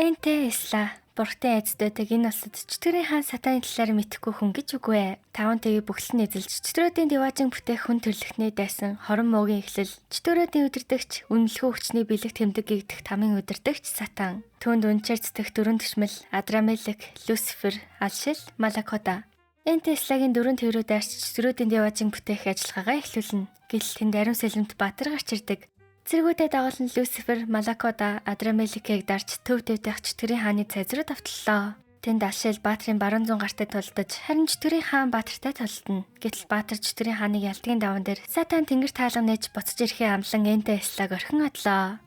Энтэй Исла бурхтай айцтайдаг энэ улсад чөтгөрийн хаан сатаны талаар мэдэхгүй хүн гэж үгүй ээ. Таван тэгийг бүхэл нь эзэлж чөтгөрүүдийн диваажин бүтээх хүн төрлөختний дайсан хорон муугийн эхлэл, чөтгөрүүдийн удирдагч, үнэлэхүү хүчний бэлэг тэмдэг гэгдэх тамын удирдагч сатан. Түүнд үнчээр зүтгэх дөрвөн төшмөл Адрамелек, Люцифер, Алшил, Малакода. Энэ Теслагийн дөрвөн төврөө дайрч чөтгөрүүдийн диваажин бүтээх ажиллагаагаа эхлүүлнэ. Гэтэл тэнд ариун сэлэмт Баатар гарч ирдэг. Цэргүүдэд дагуулan Люцифер, Малакода, Адрамеликийг дарж төв төвдөх чөтгөрийн хааны цайз руу давтлаа. Тэнд Алшил Баатрын баруун зүүн гартай тулдаж, харин чөтгөрийн хаан Баатартай тулдана. Гэтэл Баатар чөтгөрийн хааныг ялдгийн даван дээр сатан тэнгэр таалга нээж буцаж ирэхээ амлан Энтэй Ислаг орхин одлоо.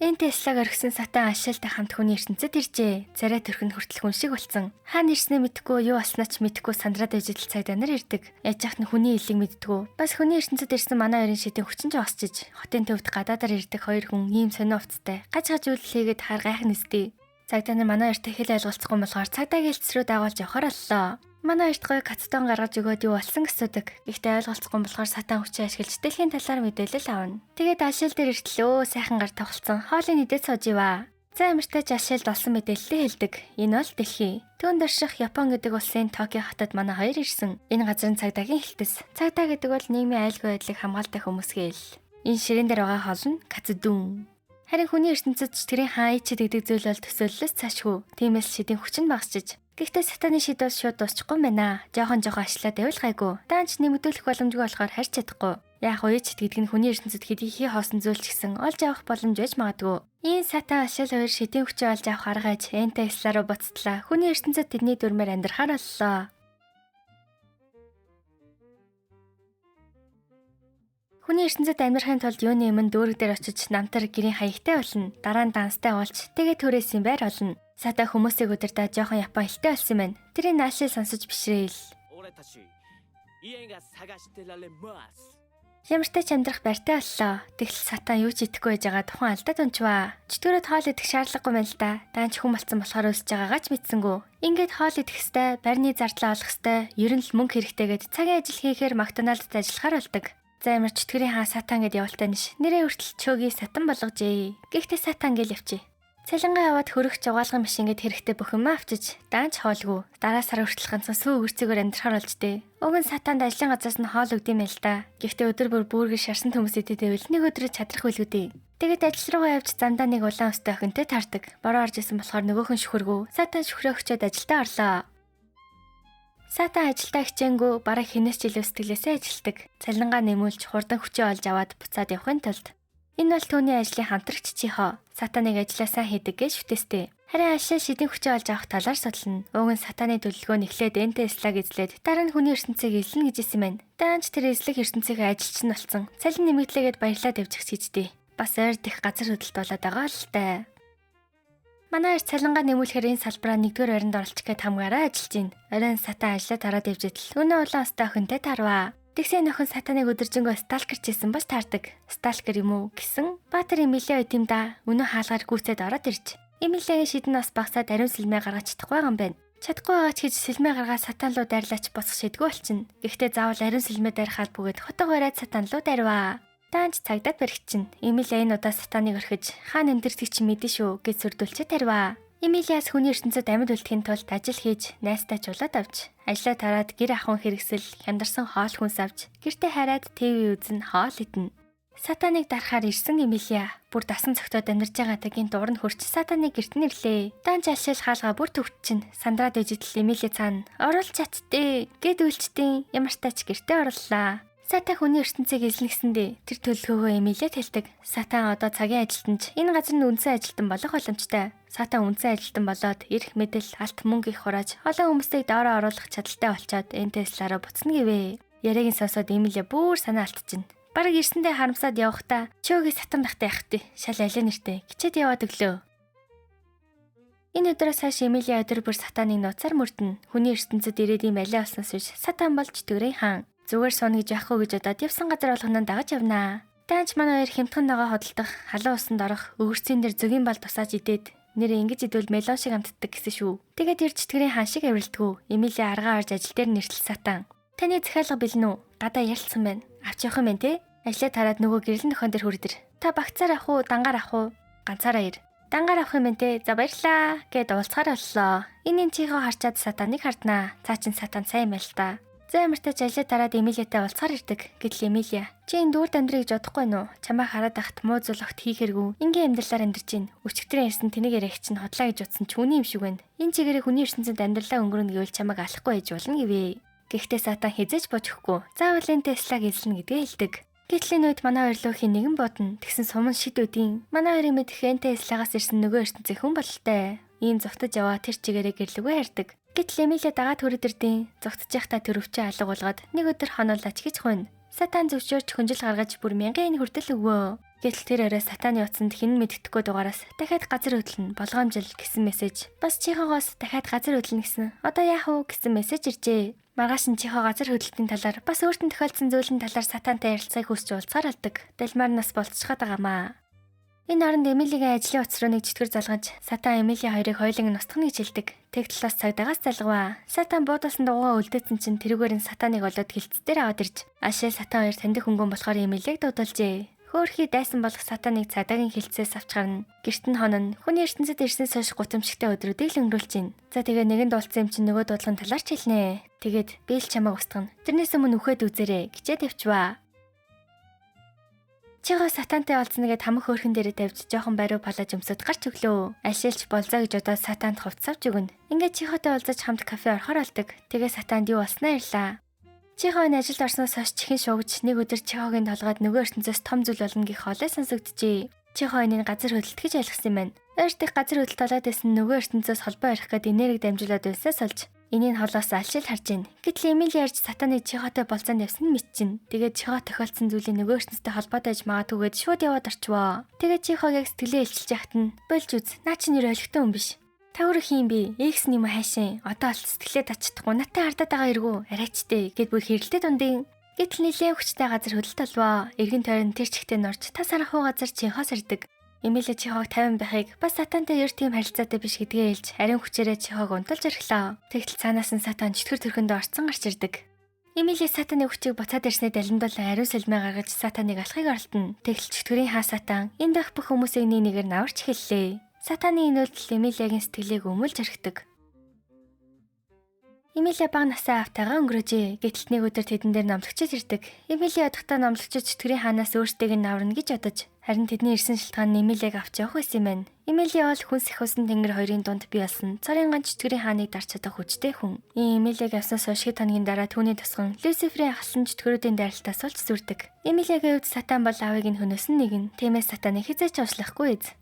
Энтэй Ислаг орхисон сатан Алшилтай хамт хүний ертөнцид иржээ. Царай төрх нь хүртэл хүн шиг болсон. Хаан ирснээ мэдэхгүй, юу болсноо ч мэдэхгүй сандраад байж идэл цагдаа нар ирдэг. Яж яах нь хүний илийг мэддэггүй. Бас хүний ертөнцид ирсэн манай хоёрын шидийн хүчин ч осчиж, хотын төвд гадаадаар ирдэг хоёр хүн ийм сонио хувцастай гаж гаж үйлдэл хийгээд хар гайхан нэстий. Цагдаа нар манай хоёртой хэл ойлголцохгүй болохоор цагдаагийн хэлц рүү дагуулж явахаар боллоо. Манай хоёрт гоё кацтон гаргаж өгөөд юу болсон гэсүүдэг. Гэхдээ ойлголцохгүй болохоор сатан хүчээ ашиглаж дэлхийн талаар мэдээлэл авна. Тэгээд алшил дээр иртлөө сайхан гар тоглолцсон. Хоолыг идээд сууж иваа. За амартай ч алшилд олсон мэдээлэлээ хэлдэг. Энэ бол дэлхий. Түүнд орших Япон гэдэг улсын Токио хотод манай хоёр ирсэн. Энэ газар нь цагдаагийн хэлтэс. Цагдаа гэдэг бол нийгмийн айлгүй байдлыг хамгаалдаг хүмүүс гээл. Энэ ширээн дээр байгаа хоол нь кацдүн. Харин хүний ертөнцид чөтгөрийн хаан ичэд гэдэг зүйл бол төсөөллөөс цаашгүй. Тиймээс шидийн хүч нь багасчиж. Гэхдээ сатаны шид бол шууд дуусчихгүй юм байна. Жохон жохон ашлаад байвал гайгүй. Даанч нэмэгдүүлэх боломжгүй болохоор харьж чадахгүй. Яг уяж гэдэг нь хүний ертөнцид хэдийхий хоосон зүйл ч гэсэн олж авах боломж байж магадгүй. Энэ сатан ашил хоёр шидийн хүчээ олж авах арга аж Энтэй Исла руу буцтлаа. Хүний ертөнцид тэдний дүрмээр амьдрахаар боллоо. Хүний ертөнцид амьдрахын тулд юуны өмнө дүүрэг дээр очиж намтар гэрийн хаягтай болно. Дараа нь данстай болж тэгээ түрээсийн байр олно. Сата хүмүүсийг удирдах жоохон Япон хэлтэй болсон юм байна. Тэрийг наашил сонсож бишрээл. Ямартай ч амьдрах байртай боллоо. Тэгтэл сатан юу ч идэхгүй байж байгаа тухайн алдаад унчваа. Чөтгөрөд хоол идэх шаардлагагүй байна л да. Даанч хүн болцсон болохоор өсөж байгаагаа ч мэдсэнгүү. Ингээд хоол идэх хэвээр, байрны зардлаа олох хэвээр, ер нь л мөнгө хэрэгтэйгээд цагийн ажил хийхээр Макдоналдд ажиллахаар болдог. За ямар чөтгөрийн хаан сатан гэд явалтай ниш. Нэрээ хүртэл чөөгийн сатан болгожээ. Гэхдээ сатан гэл явчих. Цалингаа аваад хөрөх жугаалгын машин гэд хэрэгтэй бүх юм авчиж, даанч хоолгүй. Дараа сар хүртэл ганцхан сүү өгөрцөөр амьдрахаар болж дээ. Уг нь сатанд ажлын газраас нь хоол өгд юм л да. Гэхдээ өдөр бүр бүргэр шарсан төмөс идэд байвал нэг өдрөө чадрах үлгүү дээ. Тэгээд ажил руугаа явж замдаа нэг улаан өстэй охинтой таардаг. Бороо орж исэн болохоор нөгөөх нь шүхэргүй. Сатан шүхрээ өгчөөд ажилдаа орлоо. Сатан ажилдаа хичээнгүү бараг хинээс ч илүү сэтгэлээсээ ажилтдаг. Цалингаа нэмүүлж хурдан хүчээ олж аваад буцаад явахын тулд. Энэ бол түүний ажлын хамтрагч Чихо. Сатаныг ажилласаа хийдэг гэж шүтээстэй. Харин Алшаа шидийн хүчээ олж авах талаар судална. Уг нь сатаны төлөвлөгөө нь эхлээд Энтэй Ислаг эзлээд дараа нь хүний ертөнцийг эзлэнэ гэж хэлсэн байна. Даанч тэр эзлэх ертөнцийг ажилч нь болсон. Цалин нэмэгдлээгээд баярлаад явчих чийжтэй. Бас ойр дэх газар хөдлөлт болоод байгаа л та. Манай хоёр цалингаа нэмүүлэхээр энэ салбараа нэгдүгээр байранд оролцох гээд хамгаараа ажиллаж байна. Оройн сатан ажиллаа тараад явж идэл. Өнөө улаан өстэй охинтой тарваа. Тэгсэн нөхөн сатаныг өдөржингөө сталкерч хийсэн бол таардаг. Сталкер юм уу гэсэн Баатар Эмилия байт юм да. Өнөө хаалгаар гүйцээд ороод ирж. Эмилиягийн шидэн нас багсаад ариун сэлмээ гаргаж чадахгүй байгаа юм байна. Чадахгүй байгаа ч гэж сэлмээ гаргаад сатан руу дайрлаач буцах шийдгүй болчихно. Гэхдээ заавал ариун сэлмээ дайрахаар бөгөөд хотог бариад сатан руу дайрваа. Даанч цагдаад баригчин. Эмилия энэ удаа сатаныг орхиж хаан амьдрдаг чи мэдэн шүү гэж сүрдүүлчээ тарваа. Эмилиас хүний ертөнцид амьд үлдэхин тулд ажил хийж найстай чулаад авч, ажлаа тараад гэр ахуйн хэрэгсэл, хямдарсан хоол хүнс авч, гэртээ хараад ТV үзэн хоол идэнэ. Сатаныг дарахаар ирсэн Эмилия бүр дасан цогтойд амьдарч байгаа тагийн дуурн хөрч сатаны гэрт нь ирлээ. Даанч алшаал хаалга бүр төвччин. Сандраад ижидэл Эмилия цаана оруулж чаттээ гэд үйлчдийн ямартай ч гэртээ орууллаа. Сатан хүний ертөнцийг эзлэн гэсэндээ тэр төлөвлөгөөгөө Эмилия хэлдэг. Сатан одоо цагийн ажилтан ч энэ газар нь үндсэн ажилтан болох боломжтой. Сатан үндсэн ажилтан болоод эрх мэдэл, алт мөнгө их хурааж олон хүмүүсийг доороо оруулах чадaltaй болчоод энэ Теслараа буцна гэвэ. Яриаг нь сонсоод Эмилия бүр санаа алдчихна. Бараг ирсэндээ харамсаад явахдаа чөөгийн сатан байхтай явах тий. Шал алиа нэртэй. Гिचээд яваад өглөө. Энэ өдрөөс хойш Эмилия өдөр бүр сатаныг нууцаар мөрдөнө. Хүний ертөнцид ирээд ийм алиа болсноос биш сатан болж чөтгөрийн хаан. Зүгээр сууна гэж яахгүй гэж бодоод явсан газар болгоно дагаж явнаа. Даанч манай хоёр хямдхан ногоо хөдөлдөх, халуун усанд орох, өгөрцийн дээр зөгийн бал тусааж идээд нэрээ ингэж идвэл мелон шиг амтдаг гэсэн шүү. Тэгээд тэр чөтгөрийн хаан шиг авиралдгүй. Эмилия аргаа орж ажил дээр нэртэл сатан. Таны захиалга бэлэн үү? Гадаа ярилцсан байна. Авч явах юм байна те? Ажлаа тараад нөгөө гэрлийн нөхөн дээр хүрдэр. Та багцаар авах уу, дангаар авах уу? Ганцаараа ир. Дангаар авах юм энэ те. За баярлаа гэд уулзгаар боллоо. Энэ Чихо харчаад сатаныг харднаа. Цаа чин сатан сайн юм л та. За ямартай ч ажлаа дараад Эмилиатай уулзгаар ирдэг. Гэтэл Эмилия чи энэ дүүрд амьдрыг гэж бодохгүй нү? Чамаа хараад байхад муу зүйл огт хийхэргүй. Ингийн амьдралаар амьдарч байна. Өчигдрийн ярьсан тэнэг яриаг чинь худлаа гэж бодсон ч үний юм шиг байна. Энэ чигээрээ хүний ертөнцөд амьдралаа өнгөрөнө гэвэл чамайг алахгүй байж болно гэвэ. Гэхдээ сатан хизээж бож өгөхгүй. Заавал энэ Теслаг эзлэнэ гэдгээ хэлдэг. Гэтэл энэ үед манай хоёр лөө хин нэгэн бодно. Тэгсэн сум нь шид үдийн. Манай хоёрын мэдэх энэ Теслагаас ирсэн нөгөө ертөнцийн хүн бололтой. Ийм зугтаж яваа тэр чигээрээ гэрлэгөө хардаг. Гэтэл Эмилия дагаад хүрээд ирдیں۔ Зугтаж байхдаа төрөвчөө алга болгоод нэг өдөр хоноолаач гэж хуйна. Сатан зөвшөөрч хөнжил гаргаж бүр мянган энэ хүртэл өгвөө. Гэтэл тэр орой сатаны утсанд хэн мэддэхгүй дугаараас дахиад газар хөдлөн болгоомжил гэсэн мессеж. Бас Чихогоос дахиад газар хөдлөнө гэсэн. Одоо яах вэ гэсэн мессеж иржээ. Маргааш нь Чихо газар хөдлөлтийн талаар бас өөртөө тохиолдсон зүйлийн талаар сатантай ярилцахыг хүсч уулзгаар алдаг. Далмаар нас болцчиход байгаамаа. Энэ оронд Эмилийн ажлын утас руу нэг чөтгөр залгаж Сатан Эмили хоёрыг хоёуланг нь устгах гэж хэлдэг. Тэг талаас цагдаагаас залгаваа. Сатан буудалсан дугуйгаа үлдээсэн чинь тэрүүгээр нь Сатаныг олоод хилцээр дээр аваад ирж Ашээ Сатан хоёр таньдаг хөнгөн болохоор Эмилийг дуудалжээ. Хөөхий дайсан болох Сатаныг цагдаагийн хилцээс авч гарна. Гэрт нь хонон хүний ертөнцид ирснээс хойш гутамжигтай өдрүүдийг л өнгөрүүлж байна. За тэгээ нэгэн дуулсан юм чинь нөгөө дуудлагын талаар ч хэлнэ. Тэгээд би л чамайг устгана. Тэрнээс өмнө үхээд үзээрэй гэжээ тавьчваа. Чиго сатантай олцно гэд хамаг хөөрхөн дээрээ тавьж жоохон бариу палаж өмсөд гарч өглөө. Ашийлч болзоо гэж бодоод сатанд хувцас авч өгнө. Ингээд Чихотой уулзаж хамт кафе орохоор алдаг. Тэгээ сатанд юу болсноо ярьлаа. Чихо энэ ажилд орсноос хойш чихэн шуугж нэг өдөр Чихогийн толгойд нөгөө ертөнцөөс том зүйл болно гэх хоолой сонсогджээ. Чихо энийг газар хөдлөлт гэж ойлгосон юм байна. Ойртох газар хөдлөлт болоод байсан нөгөө ертөнцөөс холбоо ярих гээд энерги дамжуулаад байснаас олж энийг холоос алшил харж байна. Гэтэл Эмили ярьж сатаны Чихотой болцоонд явсан нь мэдчихэв. Тэгээд Чихо тохиолдсон зүйлийн нөгөө ертөнцтэй холбоотой аж магадгүйгээд шууд яваад орчвоо. Тэгээд Чихогийг сэтгэлээ илчилж яхад нь болж үз. Наа чи нэр ойлгохтой хүн биш. Та өөрөө хин бэ? Экс нь юм уу хайшин? Одоо алт сэтгэлээ татчихгүй. Натаа хардаад байгаа эргүү. Арайчтэй гэд бүр хэрэлдээ дундын. Гэтэл нилээн хүчтэй газар хөдлөлт болвоо. Эргэн тойрон тэр чигтээ норж та сархуу газар Чихоос ирдэг. Эмилия Чихог 50 байхыг бас сатантай ер тийм харилцаатай биш гэдгээ хэлж ариун хүчээрээ Чихог унталж орхилоо. Тэгтэл цаанаас нь сатан чөтгөр төрхөндөө орцсон гарч ирдэг. Эмилия сатаны хүчийг буцаад ирснээр далимдуулан ариун сэлмээ гаргаж сатаныг алахыг оролдоно. Тэгтэл чөтгөрийн хаа сатан энэ дах бүх хүмүүсийг нэг нэгээр наварч эхэллээ. Сатаны энэ үйлдэл Эмилиягийн сэтгэлийг өмөлж орхидог. Эмилия бага насаа автайгаа өнгөрөөжээ. Гэтэл нэг өдөр тэдэн дээр номлогчид ирдэг. Эмилия одохдоо номлогчид чөтгөрийн хаанаас өөрсдийг нь аварна гэж бодож, харин тэдний ирсэн шалтгаан нь Эмилияг авч явах байсан юм байна. Эмилия бол хүнс их усан тэнгэр хоёрын дунд бий болсон цорын ганц чөтгөрийн хааныг дарч чадах хүчтэй хүн. Ийм Эмилияг авснаас хойш хэд хоногийн дараа түүний тусган Люциферийн ахалсан чөтгөрүүдийн дайралтаас болж зүрдэг. Эмилиягийн хувьд сатан бол аавыг нь хөнөөсөн нэгэн. Тиймээс сатаныг хизээч уучлахгүй эз.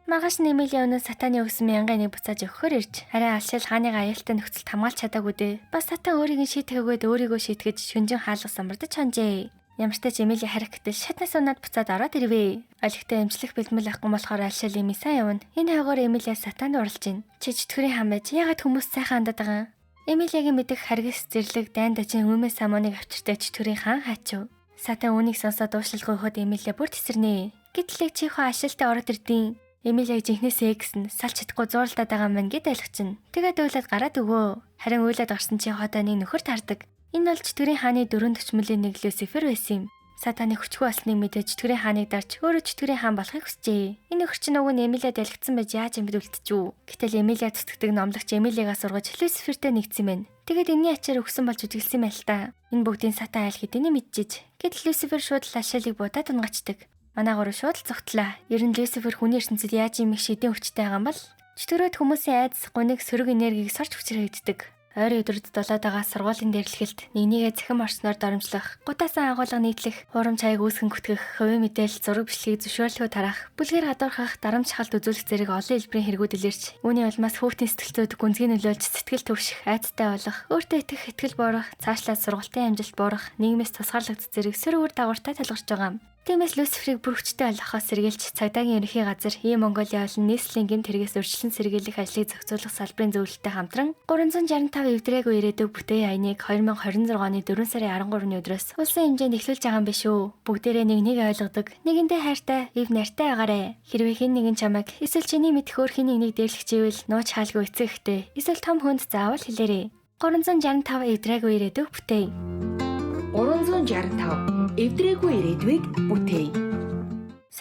Маргааш нь Эмилия өнөө сатаны өгсөн мянган нэг буцааж өгөхөр ирж, арай алшаал хааныгаа аюултай нөхцөлд хамгаалж чадаагүй дээ. Бас сатан өөрийг нь шийтгэхгүйд өөрийгөө шийтгэж шүнжин хаалга самбардаж хонжээ. Ямартай ч Эмили харих гэтэл шатнаас унаад буцаад ороод ирвэ. Олигтой эмчлэх бэлмэл авахгүй болохоор алшаал Эми сайн явна. Энэ хойгоор Эмилия сатанд уралж байна. Чи чөтгөрийн хаан байж яагаад хүмүүс сайхан хандаад байгаа юм? Эмилиягийн мэдэх харгас зэрлэг дайн дажин өмнөөс самууныг авчиртай чөтгөрийн хаан хаачив. Сатан үүнийг сонсоод уушлалгүй хөхөд Эмилия бүр тесэрнэ. Гэтэл Чихо ашилтай ороод ирдیں۔ Эмилияг жинхнээсээ экс нь салж чадахгүй зууралдаад байгаа юм байна гэд ойлгочихно. Тэгээд уйлаад гараад өгөө. Харин уйлаад гарсан чи хотоо нэг нөхөр таардаг. Энэ бол чөтгөрийн хааны дөрөв төчмөлийн нэг Люцифер байсан юм. Сатаны хүчгүй болсныг мэдэж чөтгөрийн хааныг дарж өөрөө чөтгөрийн хаан болохыг хүсжээ. Энэ нөхөр чинь уг нь Эмилиад ялгцсан байж яаж юм бид үлдчихв. Гэтэл Эмилия зүтгэдэг номлогч Эмилиягаас сургаж Люцифертэй нэгдсэн юм байна. Тэгээд энэний ачаар өгсөн болж үжиглсэн юм байл та. Энэ бүгдийн сатан айл хэдийний мэдчихэж. Гэтэл Люцифер шууд л ашиалыг будаад унгачдаг. Манай гурав шууд л зогтлаа. Ер нь Люцифер хүний ертөнцид яаж юм их шидийн хүчтэй байгаа юм бол чөтгөрөөд хүмүүсийн айдас, гуниг, сөрөг энергийг сорж хүчрэгддэг. Ойрын өдрөд дулаад байгаа сургуулийн дэрлэхэлт нэг нэгээ цахим орчноор доромжлох, гутаасан агуулга нийтлэх, хуурамч хаяг үүсгэн гүтгэх, хувийн мэдээлэл, зураг бичлэгийг зөвшөөрлөхөө тарах, бүлгээр гадуурхах, дарамт шахалт үзүүлэх зэрэг олон хэлбэрийн хэрэгүүд илэрч, үүний улмаас хүүхдийн сэтгэл зүйд гүнзгий нөлөөлж сэтгэл түгших, айцтай болох, өөртөө итгэх, итгэл буурах, цаашлаад сургалтын амжилт буурах, нийгмээс тусгаарлагдах зэрэг сөрөг үр дагавартай тулгарч байгаа юм. Тиймээс Люциферийг бүр хүчтэй болгохоос сэргийлж цагдаагийн ерөнхий газар Ийм Монголиа болон нийслэлийн гэмт хэрэгээс урьдчилан сэргийлэх ажлыг зохицуулах салбарын зөвлөлтөй хамтран 365 эвдрээгүй ирээдүг бүтээе аяныг 2026 оны 4 сарын 13-ны өдрөөс улсын хэмжээнд эхлүүлж байгаа юм биш үү? Бүгдээрээ нэг нэг ойлгодог, нэгэндээ хайртай, эв нартай байгаарэ. Хэрвээ хэн нэгэн чамайг эсвэл чиний мэдэх өөр хэн нэгнийг дээрлэх чивэл нууц хаалгүй эцэг эхтэй эсвэл том хүнд заавал хэлээрэй. 365 эвдрээгүй ирээдүг бүтээе. 365 эвдрээгүй ирээдүйг бүтээе.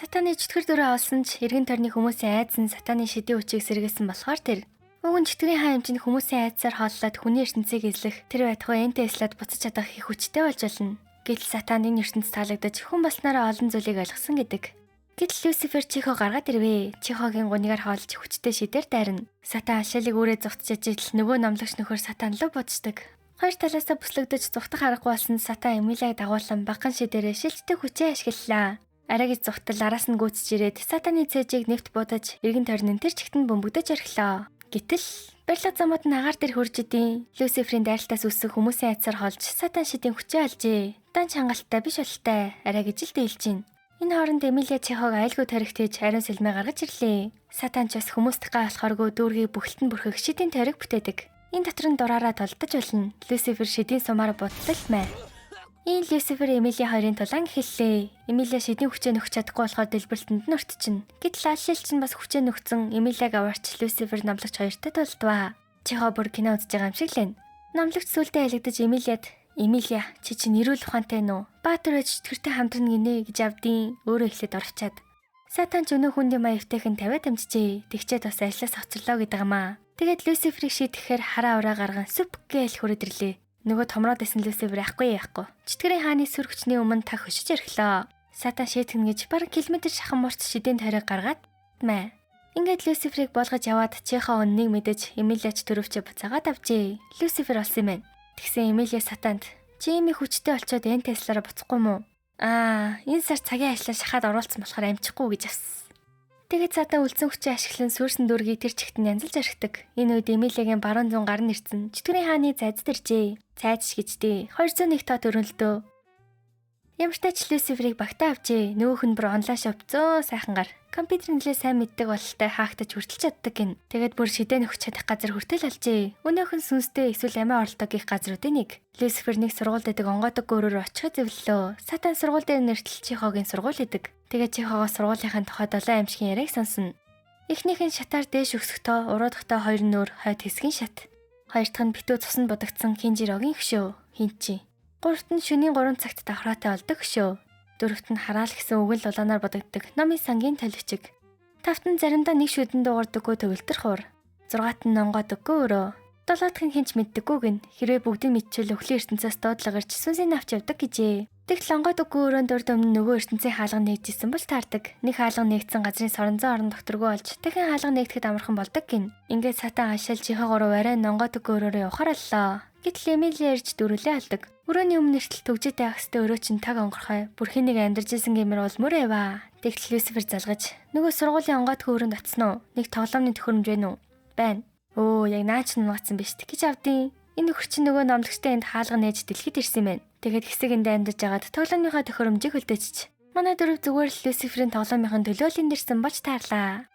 Сатаны чөтгөр дүрээ олсон ч эргэн тойрны хүмүүсийн айдас нь сатаны шидийн хүчийг сэргээсэн болохоор тэр уг нь чөтгөрийн хаан эмч нь хүмүүсийн айдсаар хооллоод хүний ертөнцийг эзлэх тэр байтугай энтэй эслээд буцаж чадах их хүчтэй болж болно. Гэтэл сатан энэ ертөнц таалагдаж хүн болсноороо олон зүйлийг ойлгосон гэдэг. Гэтэл Люцифер Чихо гаргаад ирвэ. Чихогийн гунигаар хоолж хүчтэй шидээр дайрна. Сатан алшаалыг үүрээ зугтж ажил нөгөө номлогч нөхөр сатан руу боддог. Хоёр талаасаа бүслэгдэж зугтах аргагүй болсон сатан Эмилиаг дагуулan багахан шидээрээ шилждэг хүчээ ашиглалаа. Арай гэж зугтал араас нь гүйцэж ирээд сатаны цээжийг нэвт будаж эргэн тойрны тэр чигт нь бөмбөгдөж орхилоо. Гэтэл барилга замууд нь агаар дээр хурж идэв. Люциферийн дайралтаас үүссэн хүмүүсийн айдсаар холж сатан шидийн хүчээ алжээ. Данч хангалттай биш болтой. Арай гэж л дийлж байна. Энэ хооронд Эмилия Чехог айлгүй тойрогт хийж ариун сэлмээ гаргаж ирлээ. Сатан ч бас хүмүүст гай болохооргүй дүүргийг бүхэлд нь бүрхэх шидийн тойрог бүтээдэг. Энэ дотор нь дураараа толдож болно. Люцифер шидийн сумаар будтал мэ. Энэ Люцифер Эмилия хоёрын тулаан эхэллээ. Эмилия шидийн хүчээ нөхч чадахгүй болохоор дэлбэрэлтэнд нь өртчихнэ. Гэтэл Алшил чинь бас хүчээ нөхцөн Эмилиаг аваарч Люцифер номлогч хоёртой тулдваа. Чехо бүр кино үзэж байгаа юм шиг лэн. Номлогч сүултээ ялагдаж Эмилиад Эмилия чи чинь эрүүл ухаантай нүү? Баатар байж чөтгөртэй хамтрана гинэ гэж авдیں۔ Өөрөө эхлээд орвчаад. Сатан ч өнөө хүндийн маа эвтэйхэн тавиад амжижээ. Тэгчээд бас ажлаас хоцорлоо гэдэг юмаа. Тэгээд Люциферийг шийдэхээр хараа ураа гарган сүп гээл хүрээд ирлээ. Нөгөө томроод исэн Люцифер яахгүй яахгүй. Чөтгөрийн хааны сүр хүчний өмнө таг хөшиж орхилоо. Сатан шийтгэн гэж бараг километр шахан мурц шидээн тойрог гаргаад мэ. Ингээд Люциферийг болгож яваад Чехо үннийг мэдэж Эмилиач төрөвчөө буцаагаад авчээ. Люцифер олсон юм байна. Тэгсэн Эмилия сатанд чи ийм их хүчтэй болчоод энэ Теслараа буцахгүй мүү? Аа, энэ сар цагийн ажлаа шахаад оруулсан болохоор амжихгүй гэж авсан. Тэгээд сатан үлдсэн хүчээ ашиглан сүрсэн дүүргийг тэр чигт нь янзалж орхидог. Энэ үед Эмилиагийн баруун зүүн гар нь ирсэн. Чөтгөрийн хааны цайз дэржээ. Цайз гэждээ. 201 тоо төрөнлдөө. Ямартай ч Люциферийг багтаа авчээ. Нөгөөх нь бүр онлайн шоп зөө сайхан гар. Компьютер нэлээ сайн мэддэг бололтой хаахтаж хүртэл чаддаг гин. Тэгээд бүр шидэ нөхч чадах газар хүртэл алжээ. Өнөөх нь сүнстэй эсвэл амиа оролдоо гих газруудын нэг. Люцифер нэг сургуульд байдаг онгойдог гөрөөр очихыг зөвлөлөө. Сатан сургууль дээр нэртэл Чихогийн сургууль идэг. Тэгээд Чихогоо сургуулийнхын тухай 7 аймшгийн яриаг сонсно. Эхнийх нь шатаар дээш өксөхдөө уруудахтаа хоёр нүүр хойд хэсгийн шат. Хоёр дахь нь битүү цуснд будагдсан Кинжирогийн хөшөө. Хинчи. Гуравт нь шөнийн 3 цагт давхраатай олдог хөшөө. Дөрөвт нь хараал гэсэн үг л улаанаар бодогддог номын сангийн толивчиг. Тавт нь заримдаа нэг шүдэн дуугардаггүй төгөлдөр хуур. Зургаат нь онгойдоггүй өрөө. Долоодох нь хинч мэддэггүй гин. Хэрвээ бүгдийг мэдчихвэл өхлийн ертөнцөөс дуудлага ирж сүнсийг авч явдаг гэжээ. Тэгтэл онгойдоггүй өрөөнд урд өмнө нөгөө ертөнцийн хаалга нэгжсэн бол таардаг. Нэг хаалга нэгдсэн газрын соронзон орон докторгүй болж дахин хаалга нэгдэхэд амархан болдог гин. Ингээд сатан ашаал чихээ гурав арай онгойдоггүй өрөөрөө явахаар аллаа. Гэтэл Эмилия ирж дөрүлээ алдаг. Өрөөний өмнө эртэл төгжээтэй ах хэвтэй өрөө чинь таг онгорхой. Бүрхийн нэг амьдарч исэн гэмээр улмөр яваа. Тэгтэл Люцифер залгаж нөгөө сургуулийн онгойдгүй өрөөнд очсон уу? Нэг тоглоомны төхөөрөмж байна уу? Байна. Өө яг наа ч нугацсан биш гэж авдیں۔ Энэ нөхөр чинь нөгөө номлогчтой энд хаалга нээж дэлхийд ирсэн юм байна. Тэгээд хэсэг энд амьдарч байгаад тоглоомныхаа төхөөрөмжийг хөлдөөчч. Манай дөрөв зүгээр л Люциферийн тоглоомынхон төлөөлөл дэрсэн болж таарлаа.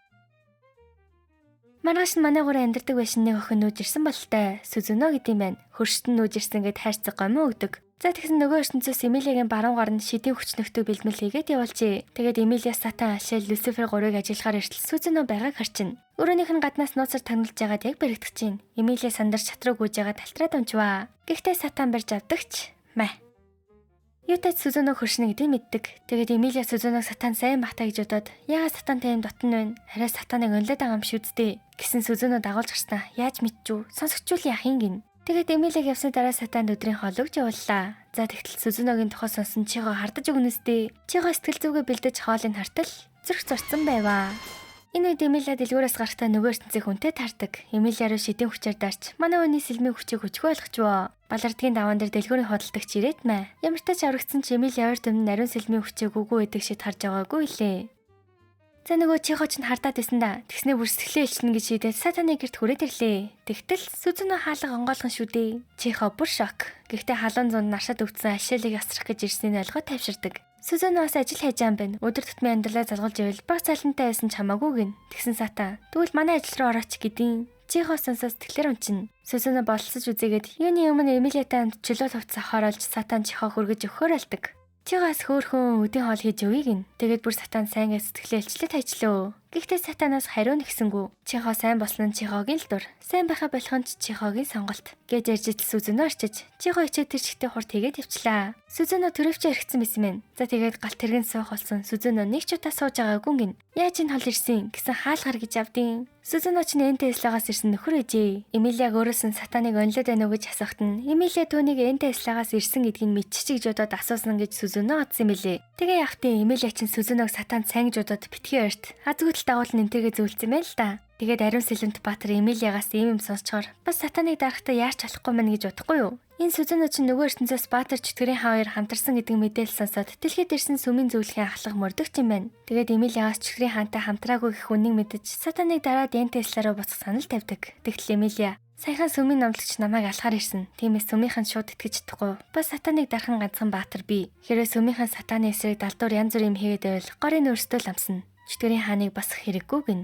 Маргааш нь манай гурав амьдардаг байшин нэг охин нүүж ирсэн бололтой. Сүзүнө гэдэг юм байна. Хөршт нь нүүж ирсэн гэд хайрцаг гомин өгдөг. За тэгсэн нөгөө ертөнцөөс Эмилиагийн баруун гар нь шидийн хүч нөхдөг бэлмэл хийгээд явуулжээ. Тэгээд Эмилиа сатан алшаал Люцифер гурыг ажиллахаар эртэл Сүзүнө байгааг харчин. Өрөөнийх нь гаднаас нууцар тагналж байгаад яг баригдах чинь. Эмилиа сандарч шатруу гүйж байгаа талтраад унчваа. Гэхдээ сатан барьж авдагч мэ. Юутай ч Сүзүнө хөршнө гэдгийг мэддэг. Тэгээд Эмилиа Сүзүнөг сатан сайн бахта гэж бодоод яагаад сатантай юм дотн вэ? Арай сатаныг өнлөд байгаа юм шүү дээ гэсэн Сүзүнө дагуулж гарснаа. Яаж мэдчүү? Сонсогчвол яах юм гин. Тэгээд Эмилиаг явсны дараа сатанд өдрийн хоол өгч явууллаа. За тэгтэл Сүзүнөгийн тухай сонсон Чихо хардаж өгнөстэй. Чихо сэтгэл зүгээ бэлдэж хоолыг хартал зүрх зурцсан байваа. Энэ үед Эмилиа дэлгүүрээс гарахтаа нөгөө ертөнцийн хүнтэй таардаг. Эмилиа руу шидийн хүчээр дарч манай хүний сэлмийн хүчийг хүчгүй болгочвоо. Балардгийн даваан дээр дэлгүүрийн худалдагч ирээд мэ. Ямартай ч аврагдсан ч Эмилиа ойр төмөн ариун сэлмийн хүчийг үгүй гэдэг шиг харж байгаагүй лээ. За нөгөө Чихо ч хардаад байсан да. Тэгснээ бүр сэтгэлээ илчнэ гэж шийдээд сатаны гэрт хүрээд ирлээ. Тэгтэл Сүзүнө хаалга онгойлгон шүү дээ. Чихо бүр шок. Гэхдээ халуун зунд наршаад өвдсөн ашиалыг асрах гэж ирснийг ойлгоод тайвширдаг. Сүзүнө бас ажил хайж байгаа юм байна. Өдөр тутмын амьдралаа залгуулж ивэл баг цалинтай байсан ч хамаагүй гин. Тэгсэн сатан. Тэгвэл манай ажил руу орооч гэдیں۔ Чихо сонсоод сэтгэлээр унчина. Сүзүнө бололцож үзээгээд юуны өмнө Эмилиатай хамт чөлөө хувцас авахаар олж сатан Чихо хөргөж өгөхөөр алдаг. Чигаас хөөхөн өдийн хоол хийж өгье гин. Тэгээд бүр сатан сайн гэж сэтгэлээ илчлээ тайчлаа. Гэхдээ сатанаас хариу нэгсэнгүү. Чихо сайн болсон нь Чихогийн л дур. Сайн байхаа болох нь ч Чихогийн сонголт гэж ярьж идэл Сүзүнө орчиж. Чихо хичээд тэр чигтээ хурд хийгээд явчлаа. Сүзүнө төрөвчөө эргэцсэн байсан мэн. За тэгээд галт тэргэн суух болсон Сүзүнө нэг ч удаа сууж байгаагүй гин. Яаж энэ хол ирсэн гэсэн хаалгаар гэж авдیں۔ Сүзүнө ч Энтэ Ислагаас ирсэн нөхөр ээжээ. Эмилиаг өөрөөс нь сатаныг онилоод байна уу гэж асуухт нь Эмилиа түүнийг Энтэ Ислагаас ирсэн гэдгийг мэдчихэж гэж бодоод асуусан гэж Сүзүнө одсон юм билээ. Тэгээ явахтын Эмилиа чинь Сүзүнөг сатанд сайн гэж бодоод битгий ойрт. Азгүй дагуул нь энтэйгээ зөвлөсөн юм л да. Тэгээд ариун сэлэмт Баатар Эмилиагаас ийм юм сонсчоор бас сатаныг дарахтаа яарч болохгүй мэн гэж бодохгүй юу? Энэ Сүзүнө чинь нөгөө ертөнцөөс Баатар чөтгөрийн хаан хоёр хамтарсан гэдэг мэдээлэл сонсоод дэлхийд ирсэн сүмийн зөвлөхийн ахлах мөрдөгч юм байна. Тэгээд Эмилиагаас чөтгөрийн хаантай хамтраагүй гэх үннийг мэдэж сатаныг дараад Энтесла руу буцах санал тавьдаг. Тэгтэл Эмилиа саяхан сүмийн номлогч намайг алхаар ирсэн. Тиймээс сүмийнхэн шууд итгэж чадахгүй. Бас сатаныг дархан ганцхан Баатар би. Хэрвээ сүмийнхэн сатаны эсрэг далдуур янз бүр юм хийгээд байвал горын өөрсдөө л амсна. Чөтгөрийн хааныг босгох хэрэггүй гин.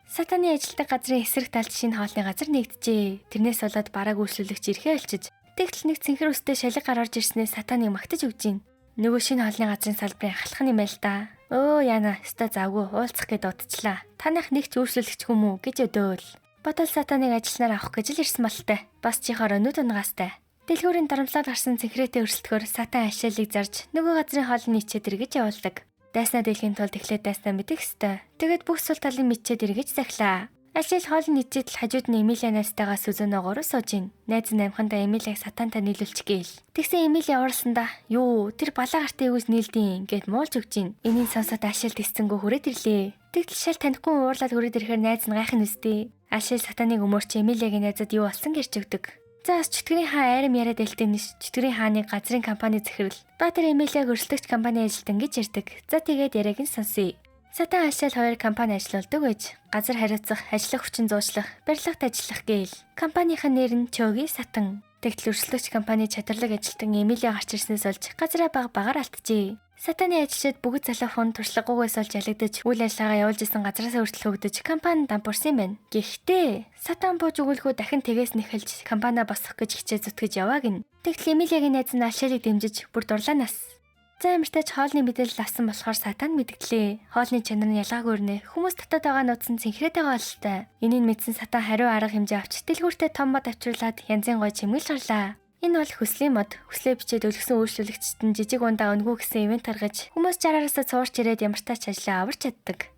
Сатаны ажилтдаг газрын эсрэг талд шинэ хоолны газар нэгджээ. Тэрнээс болоод барааг үйлчлүүлэгч ирэхээ олчиж. Тэгтэл нэг цэнхэр үстэй шалиг гар орж ирснээр сатаныг магтаж өгч гин. Нөгөө шинэ хоолны газрын салбарын ахлах нь юм байл та. Өө яана, өстой завгүй уулзах гээд дуудчихлаа. Танайх нэг ч үйлчлүүлэгч хүм үү гэж өдөөл. Бодол сатаныг ажилланаар авах гэж л ирсэн болтой. Бас чихоор нүд унгаастай. Дэлгүүрийн дарамтлаад гарсан цэнхрээтэй өрсөлдөхөөр сатан ашиалыг зарж нөгөө газрын хоолны ичээд эргэж явуулдаг. Дайснаа дийлхийн тулд эхлээд дайснаа мэдэх ёстой. Тэгээд бүх сул талын мэдчихэд эргэж захилаа. Ашиал хоолны ичээд л хажууд нь Эмилия найзтайгаа Сүзэнөгөөрөө сууж ийн. Найз нь амхандаа Эмилияг сатантай нийлүүлчих гээл. Тэгсэн Эмилия уурласандаа юу тэр балаа гартай юугүйс нийлдэйн гэд муулж өгч ийн. Энийг сонсоод Ашиал тэсцэнгүү хүрээд ирлээ. Тэгтэл шал танихгүй уурлаад хүрээд ирэхээр найз нь гайхах нь үстэй. Ашиал сатаныг өмөрч Эмилиягийн найзад юу болсон гэрч өгдөг. За бас чөтгөрийн хаан айрам яриад байлтай нэш. Чөтгөрийн хааны газрын компани захирал Баатар Эмилияг өрсөлдөгч компани ажилтан гэж ярьдаг. За тэгээд яриаг нь сонсъё. Сатан Ашиал хоёр компани ажиллаулдаг байж газар хариуцах, ажиллах хүчин зуучлах, барилгад ажиллах гээл. Компанийн нэр нь Чоги Сатан. Тэгтэл өрсөлдөгч компани чадварлаг ажилтан Эмилия гарч ирснээс болж газраа баг багаар алтжээ. Сатаны ажилчид бүгд залуу хүн туршлагагүйгээс олж ялагдаж үйл ажиллагаа явуулж исэн газраасаа хүртэл хөгдөж компани дампуурсан юм байна. Гэхдээ Сатан бууж өгүүлэхүү дахин тэгээс нэхэлж компаниа босгох гэж хичээ зүтгэж яваа гин. Тэгтэл Эмилиягийн найз нь Ашиалыг дэмжиж бүр дурлаанаас. За ямартай ч хоолны мэдээлэл авсан болохоор сатан мэдгдлээ. Хоолны чанар нь ялгаагүй өрнө. Хүмүүс дотоод байгаа нууц нь цэнхрээд байгаа бололтой. Энийг мэдсэн сатан хариу арга хэмжээ авч дэлгүүртээ том мод авчруулад янзын гой чимгэл гарлаа. Энэ бол хүслийн мод. Хүслээ бичээд өлгсөн үйлчлүүлэгчид нь жижиг ундаа өнгөө гэсэн ивент гаргаж хүмүүс 60-аас цуурч ирээд ямартай ч ажлаа аварч чаддаг.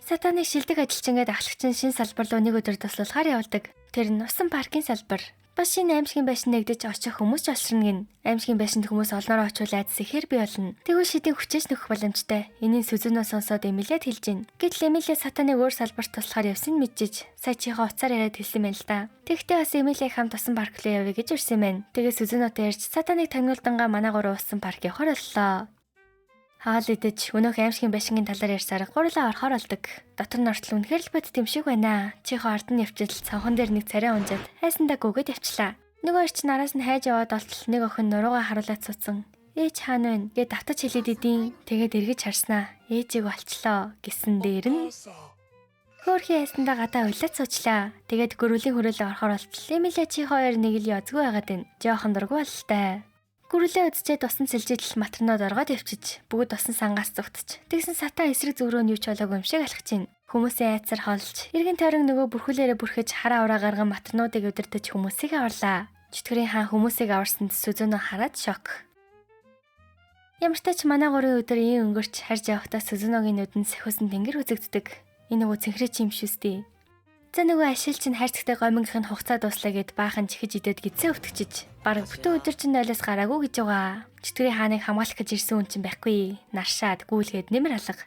Сатаныг шилдэг ажилчингээд ахлагч нь шин салбар руу нэг өдөр туслахаар явуулдаг. Тэр нь усан паркын салбар. Бас шинэ аимшигын байшин нэгдэж очих хүмүүс ч олширна гин. Аимшигын байшинд хүмүүс олноороо очивол айдас ихээр бий болно. Тэгвэл шидийн хүчээж нөхөх боломжтой. Энийг Сүзүнөө сонсоод Эмилиад хэлж гин. Гэтэл Эмилиа сатаныг өөр салбарт туслахаар явсын мэдчихэж сая чихээ уцаар яриад хэлсэн юм л да. Тэгтээ бас Эмилиаг хамт усан парк руу явъя гэж урьсан юм байна. Тэгээ Сүзүнөөтэй ярьж сатаныг таниулдангаа манай гурав усан парк явахар боллоо. Хаал идэж өнөөх аимшигын байшингийн талаар ярьсаар гурлаа орохоор болдог. Дотор нь ортол үнэхээр л бодит юм шиг байна. Чихо ард нь явчил цонхон дээр нэг царай унжаад хайсандаа гүгээд явчлаа. Нөгөө хоёр чинь араас нь хайж яваад олтол нэг охин нуруугаа харуулад суудсан. Ээж хаана вэ гэд давтаж хэлээд идэв. Тэгээд эргэж харснаа. Ээжийг олчлоо гэсэн дээр нь хөөрхий хайсандаа гадаа уйлаад суучлаа. Тэгээд гөрүүлийн хүрээлээ орохоор болтол Эмилия чихо хоёр нэг л ёзгүй байгаад байна. Жохон дургу бололтой. Гүрлээ үзчихэд усан сэлжидэл матарнууд оргоод явчиж бүгд усан сангаас зүгтж. Тэгсэн сатан эсрэг зүг рүү нь юу ч болоогүй юм шиг алхаж байна. Хүмүүсийн айцар холж, эргэн тойрон нөгөө бүрхүүлээрээ бүрхэж хараа ураа гарган матарнуудыг удирдах хүмүүсийг аварлаа. Чөтгөрийн хаан хүмүүсийг аварсанд Сүзөнөө хараад шок. Ямартай ч манай гурван өдөр ийм өнгөрч харж явахдаа Сүзөнөөгийн нүдэнд сахиусан тэнгэр үзэгддэг. Энэ нөгөө цэнхрээ чи юм шүүстэй. За нөгөө ашил чинь хайрцагтай гомингийнх нь хугацаа дууслаа гэд баахан чихэж идээд гидсээ өвтгчиж. Бараг бүтэн өдөр чинь нойлоос гараагүй гэж байгаа. Чөтгөрийн хааныг хамгаалах гэж ирсэн хүн чинь байхгүй. Наршаад гүйлгээд нэмэр алга.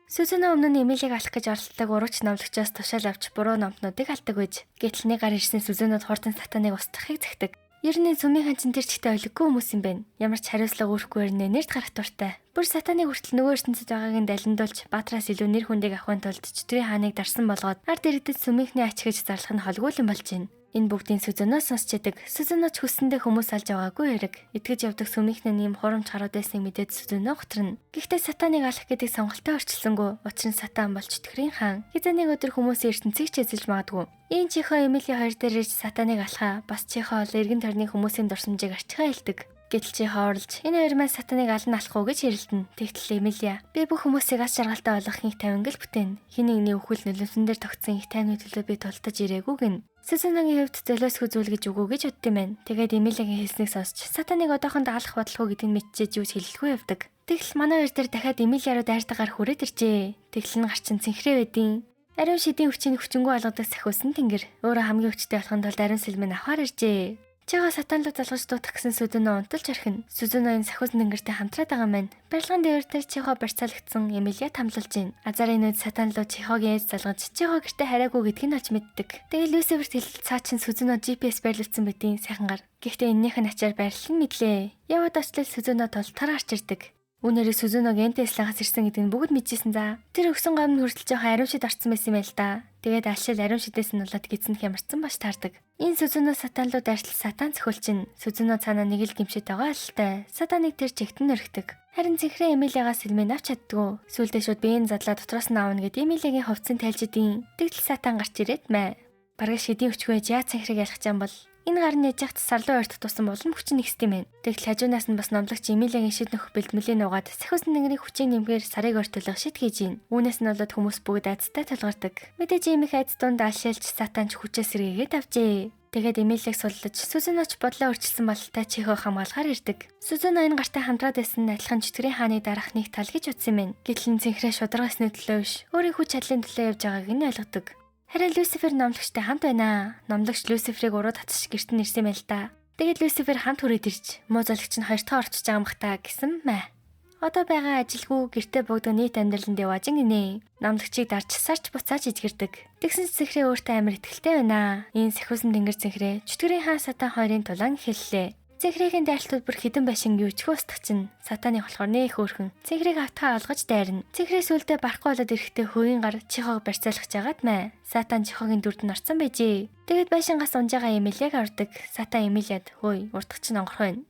Сүзэнэ өмнө нь Эмилийг алах гэж оролддог урагч номлогчоос тушаал авч буруу номтнуудыг алдаг байж. Гэтэл нэг гар ирсэн Сүзэнүүд хурдан сатаныг устгахыг захидаг. Ер нь сүмийн хан чинь тэр чигтээ ойлгохгүй хүмүүс юм байна. Ямар ч хариуцлага үүрэхгүй өрнө нэрд гарах дуртай. Бүр сатаныг хүртэл нөгөө ертөнцид байгааг нь далиндуулж Баатраас илүү нэр хүндийг авахын тулд чөтгөрийн хааныг дарсан болгоод ард иргэдэд сүмийнхний ач гэж зарлах нь холгүй юм болж байна. Энэ бүгдийн Сүзэнөө сонсч ядаг. Сүзэнөө ч хүссэндээ хүмүүс алж аваагүй хэрэг. Итгэж явдаг сүмийнхний нэм хурамч хараад байсныг мэдээд Сүзэнөө готрно. Гэхдээ сатаныг алах гэдэг сонголтоо өөрчилсөнгүү. Учир нь сатан бол чөтгөрийн хаан. Хизээ нэг өдөр хүмүүсийн ертөнцийг ч эзэлж магадгүй. Ийм чихөө Эмили хоёр дээр ирж сатаныг алхаа. Бас чихөө ол эргэн тойрны хүмүүсийн дурсамжийг арчхаа хэлдэг. Гэтэл чи хоорлж энэ хоёр маань сатаныг алан алахгүй гэж хэрэлдэнэ. Тэгтэл Эмилия би бүх хүмүүсийг аз жаргалтай болгох их тавингал бүтээн. Хин нэгний өхөл нулимсан дээр тогтсон их тайвны төлөө би тултаж ирээгүй гин. Сүзүногийн хувьд золиосгүй зүйл гэж үгүй гэж боддсон юм байна. Тэгээд Эмилиагийн хэлснийг сонсч сатаныг одоохонд алах бодлого гэдгийг мэдчихэд юу ч хэлэлгүй явдаг. Тэгтэл манай хоёр дээр дахиад Эмилиа руу дайртагаар хүрээд иржээ. Тэгтэл нь гарчин цэнхрээ байдیں۔ Ариун шидийн хүчийг хүчингү олгодог сахиусан тэнгэр. Өөрөө хамгийн хүчтэй болохын тулд ариун сэлмийг авахар иржээ. Чига сатан руу залгаж дуутах гэсэн Сүзүнө унталж орхино. Сүзүнө энэ сахиус тэнгэртэй хамтраад байгаа юм байна. Барилгын дээвэр дээр Чихо барьцаалагдсан Эмилия тамлалж байна. Азарын нүд сатан руу Чихогийн ээж залгаж Чихо гэртээ хараагүй гэдгийг нь олж мэддэг. Тэгэл Люциферт хэлэл цаа чин Сүзүнө GPS байрлуулсан бидийн сайхан гар. Гэхдээ эннийх нь ачаар байрлал нь мэдлээ. Яваад очлол Сүзүнө тул тар гарч ирдэг. Үүнээрээ Сүзүног Энтеслагаас ирсэн гэдгийг нь бүгд мэдчихсэн за. Тэр өгсөн гомд хүртэл жоохон ариун шид орсон байсан юм байл та. Тэгээд алшил ариун шидээс нь болоод гидсэн хямарсан баш таардаг. Энэ Сүзүнө сатан руу дайртал сатан цохиулчин. Сүзүнө цаанаа нэг л гимшид байгаа алтай. Сатаныг тэр чигтэн өргөдөг. Харин цэнхрээ Эмилиагаас сэлмээ авч чаддгүй. Сүүлдээ шууд биеийн задлаа дотроос нь аавна гэд Эмилиагийн хувцсыг тайлж идэв. Тэгтэл сатан гарч ирээд мэ. Бараг шидийн өчгөө яаж цэнхрийг ялах юм бол Энэ гар нь яж хат сарлуу ойртох тусам улам хүчин нэгсд юм байна. Тэгтэл хажуунаас нь бас номлогч Эмилягийн шид нөхөх бэлтмөлийн нугаад сахиус нэнгэрийн хүчийг нэмгээр сарыг ортолох шид хийж гин. Үүнээс нь болоод хүмүүс бүгд айцтай тулгардаг. Мэдээж ийм их айц дунд алшилж сатанч хүчээ сэргээгээд авчээ. Тэгээд Эмилийг суллаж Сүзүноч бодлоо өөрчилсөн бололтой Чихо хамгаалахаар ирдэг. Сүзүно энэ гартай хамтраад байсан нь адилхан чөтгөрийн хааны дараах нэг тал гэж утсан юм байна. Гэтэл нь цэнхрээ шударгасны төлөө биш, өөрийн хүч чадлын төлөө явж байгааг нь ойлгодог. Харин Люцифер номлогчтой хамт байна. Номлогч Люциферийг уруу татчих гэрт нь ирсэн байл та. Тэгээд Люцифер хамт хүрээд ирж, муу зоологч нь хоёр дахь орчиж байгаа мах та гэсэн мэ. Одоо байгаа ажилгүй гэртээ богдо нийт амьдраланд яваажин гинэ. Номлогчийг дарж сарч буцааж эзгэрдэг. Тэгсэн ч цэнхрээ өөртөө амар итгэлтэй байна. Энэ сахиусан тэнгэр цэнхрээ чөтгөрийн хаан сатан хоёрын тулаан эхэллээ. Цэнхрийн дайралтууд бүр хідэн байшин юу ч устгах чинь. Сатаны болохоор нэх хөөрхөн. Цэнхрийг автгаа олгож дайрна. Цэнхрээ сүлдээ барахгүй болоод ирэхдээ хөвийн гар Чихог барьцаалах жагаад мэ. Сатан Чихогийн дүрд нь орсон байжээ. Тэгээд байшингаас унж байгаа Эмилиаг ордог. Сатан Эмилиад хөөе урдах чинь онгорх байна.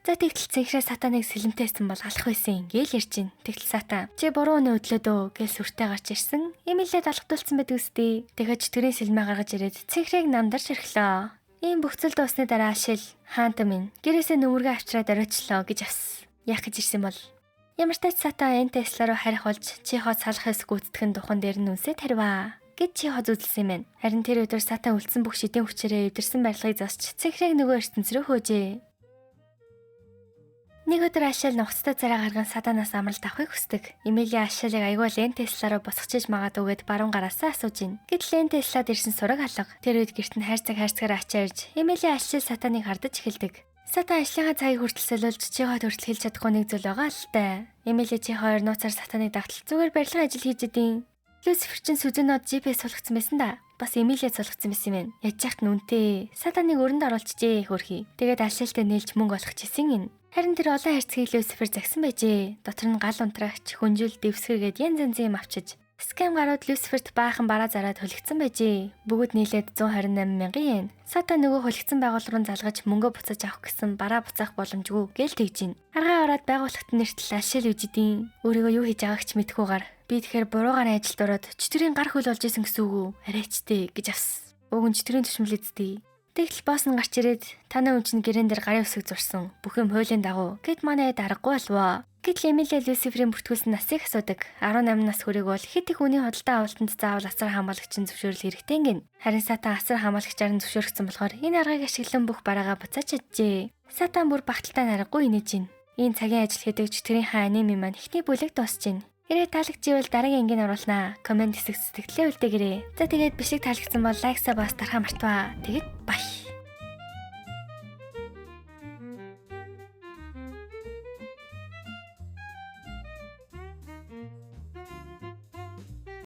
За тэгтэл цэнхрээ сатаныг сэлэмтэйсэн бол алах байсан гээл ярьж гин. Тэгтэл сатан чи буруу үнэ өдлөөдөө гэж сүртэй гарч ирсэн. Эмилиад алгадуулсан байдаг үстэй. Тэгэхээр чөтгөрийн сэлмээ гаргаж ирээд цэнхрээг намдарч эрхлөө. Ийм бүх зүйл дуусны дараа ашил хаанта минь гэрээсээ нүмергээ авчраад оройтчлоо гэж авсан. Яах гэж ирсэн бол ямар ч тач сатан энэ Тесла руу харих болж Чихо салах ёс гүйцэтгэх нь духан дээр нь үнсээ тарваа гэж Чихо зүзэлсэн юм байна. Харин тэр өдөр сатан үлдсэн бүх шидийн хүчээрээ эвдэрсэн барилгыг зосч цэнхрээг нөгөө ертөнц рүү хөөжээ. Нэг өдөр Ашил нухацтай царай гарган сатанаас амралт авахыг хүсдэг. Эмилия Ашилыг аягүй л энэ Тесла руу босгочиж магадгүй гэд баруун гараасаа асууж гин. Гэтэл энэ Теслад ирсэн сураг алга. Тэр үед гэрт нь хайрцаг хайрцагаараа ачаарж Эмилия Ашил сатаныг хардаж эхэлдэг. Сатан ажлынхаа цагийг хүртэл солиулж Чиход хүртэл хэлж чадахгүй нэг зүйл байгаа л та. Эмилия Чихо хоёр нууцаар сатаныг давтал зүгээр барилгын ажил хийж идэв. Люцифер чинь Сүзүнод GPS суулгацсан байсан да. Бас Эмилия суулгацсан байсан юм байна. Яаж яхад нь үнтэй. Сатаныг өрөнд оруулчихжээ хөөрхий. Тэгээд алшаалтай нийлж мөнгө олох чийсэн юм. Харин тэр олон хайрцгийг Люцифер загсан байжээ. Дотор нь гал унтраагч, хүнжил, дэвсгэр гээд янз янзын юм авчиж. Скам гарууд Люциферт баахан бараа зараад хүлэгдсэн байжээ. Бүгд нийлээд 128 мянган йен. Сатан нөгөө хүлэгдсэн байгууллага руу залгаж мөнгө буцааж авах гэсэн бараа буцаах боломжгүй гээл тэгж гин. Аргаа ороод байгууллагт нэртэл алшаал үжидیں۔ Өөрийгөө юу хийж байгааг ч мэдэхгүйгээр би тэгэхээр буруугаар ажилд ороод чөтгөрийн гар хөл болж исэн гэсэн үг үү? Арайчтэй гэж авсан. Уг нь чөтгөрийн төшмөл эздээ. Тэгтэл босс нь гарч ирээд танай хүн чинь гэрэн дээр гарын үсэг зурсан. Бүх юм хуулийн дагуу гэд манай даргагүй болвоо. Гэтэл Эмилия Люциферийн бүртгүүлсэн насыг асуудаг. 18 нас хүрээг бол хэд их үний худалдаа авалтанд заавал асар хамгаалагчийн зөвшөөрөл хэрэгтэй гин. Харин сатан асар хамгаалагчаар нь зөвшөөрөгдсөн болохоор энэ аргыг ашиглан бүх бараагаа буцааж чаджээ. Сатан бүр багталтай наргагүй инээж гин. Энэ цагийн ажил хийдэг чөтгөрийн хаан аними маань эхний бүлэг дуусж гин. Хэрэг таалагдчихвэл дараагийн ангийн оруулнаа. Коммент хэсэгт сэтгэлдээ үлдээгээрэй. За тэгээд бичлэг таалагдсан бол лайксаа бас дарахаа мартваа. Тэгээд баяр.